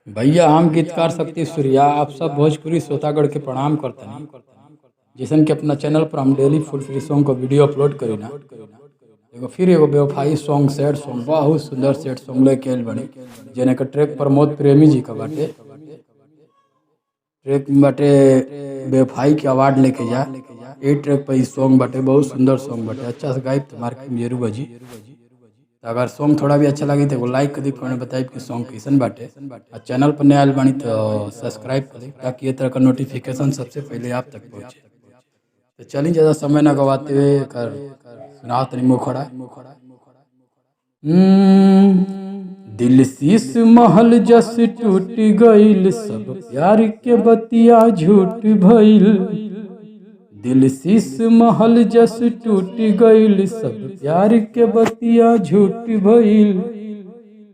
भैया, हम गीतकार शक्ति सूर्या आप सब भोजपुरी श्रोतागण के प्रणाम करतनी। जैसन कि अपना चैनल पर हम डेली फुल फ्री सॉन्ग का वीडियो अपलोड करी ना, एगो फिर एगो बेवफाई सॉन्ग, सैड सॉन्ग, बहुत सुंदर सैड सॉन्ग लेके आइल बनी, जेने का ट्रैक प्रमोद प्रेमी जी का बाटे। ट्रैक बाटे "बेवफाई के अवार्ड लेके जा"। ए ट्रैक पर ई सॉन्ग बाटे। बहुत सुंदर सॉन्ग बाटे। अच्छा से गाइब तो मार्केट में जरूर बजी। तो अगर सॉन्ग थोड़ा भी अच्छा लगी तो एगो लाइक कर दी, कमेंट बताई कि सॉन्ग कैसन बाटे और चैनल पर नया आयल बानी तो सब्सक्राइब कर दी, ताकि ये तरह का नोटिफिकेशन सबसे पहले आप तक पहुँचे। तो चली, ज़्यादा समय ना गवाते हुए कर सुनाओ तनी मुखड़ा। दिल शीश महल जस टूट गईल, सब प्यार के बतिया झूठ भइल। दिल शीश महल जस टूट गईल, सब प्यार के बतिया झूठ भइल।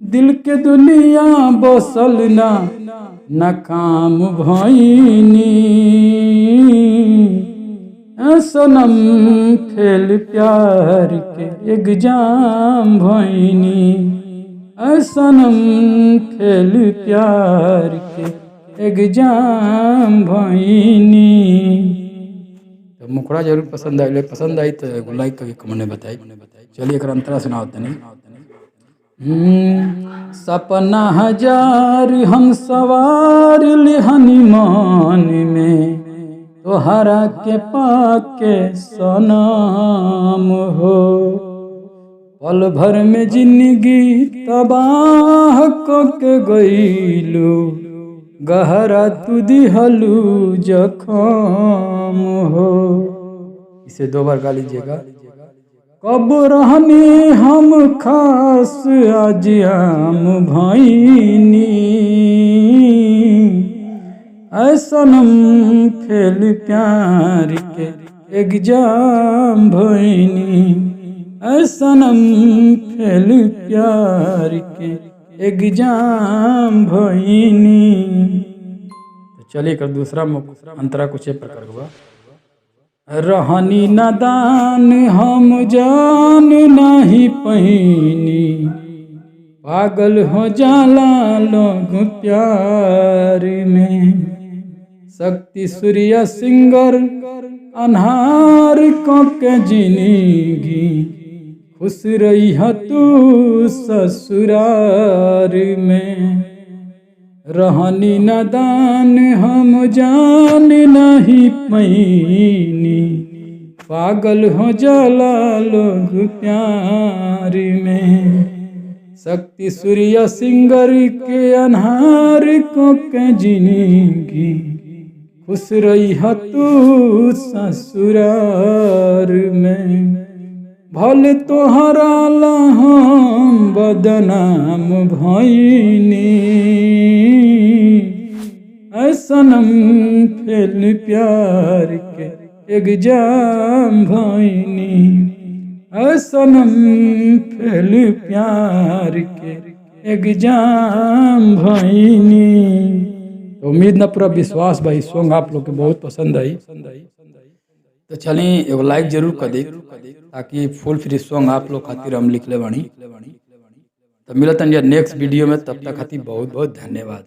दिल के दुनिया बसल ना, नाकाम भइनी। ऐ सनम, फेल प्यार के एग्जाम भइनी। ऐ सनम, फेल प्यार के एग्जाम भइनी। तो मुखड़ा जरूर पसंद आइल। पसंद आई तो एगो लाइक करके कमेंट में बताई। चलिए, एकर अंतरा सुनाओ तनी। सपना हजार हम सवार लिहनी मन में तोहरा के पाके सनम हो, पल भर में जिंदगी तबाह क के गईलू, गहरा तू दिहलू जखम हो। इसे दो बार गा लीजिएगा। कब रहनी हम खास, आज आम भइनी। ऐ सनम, फेल प्यार के एग्जाम भइनी। ऐ सनम, फेल प्यार के एग्जाम भइनी। तो चलिए, कर दूसरा अंतरा कुछ प्रकार के बा। रहनी नादान हम, जान नहीं पैनी, पागल हो जाला लोग प्यार में। शक्ति सूर्य सिंगर अन्हार क के जिंदगी, खुश रही तू ससुरार में। रहनी नादान हम, जान नहीं पैनी, पागल हो जाला लोग प्यार में। शक्ति सूर्य सिंगर के अन्हार को के जिंदगी, खुश रही तू ससुरार में। भले तोहरा ला हम बदनाम भइनी। ऐ सनम, फेल प्यार के एग्जाम भइनी। ऐ सनम, फेल प्यार के एग्जाम भइनी। तो उम्मीद ना, पूरा विश्वास भाई, सॉन्ग आप लोग के बहुत पसंद आई। तो चलिए, एगो लाइक जरूर कर दी, ताकि फुल फ्री सॉन्ग आप लोग खातिर हम लिखले बानी। तो मिलत नेक्स्ट वीडियो में, तब तक खातिर बहुत बहुत धन्यवाद।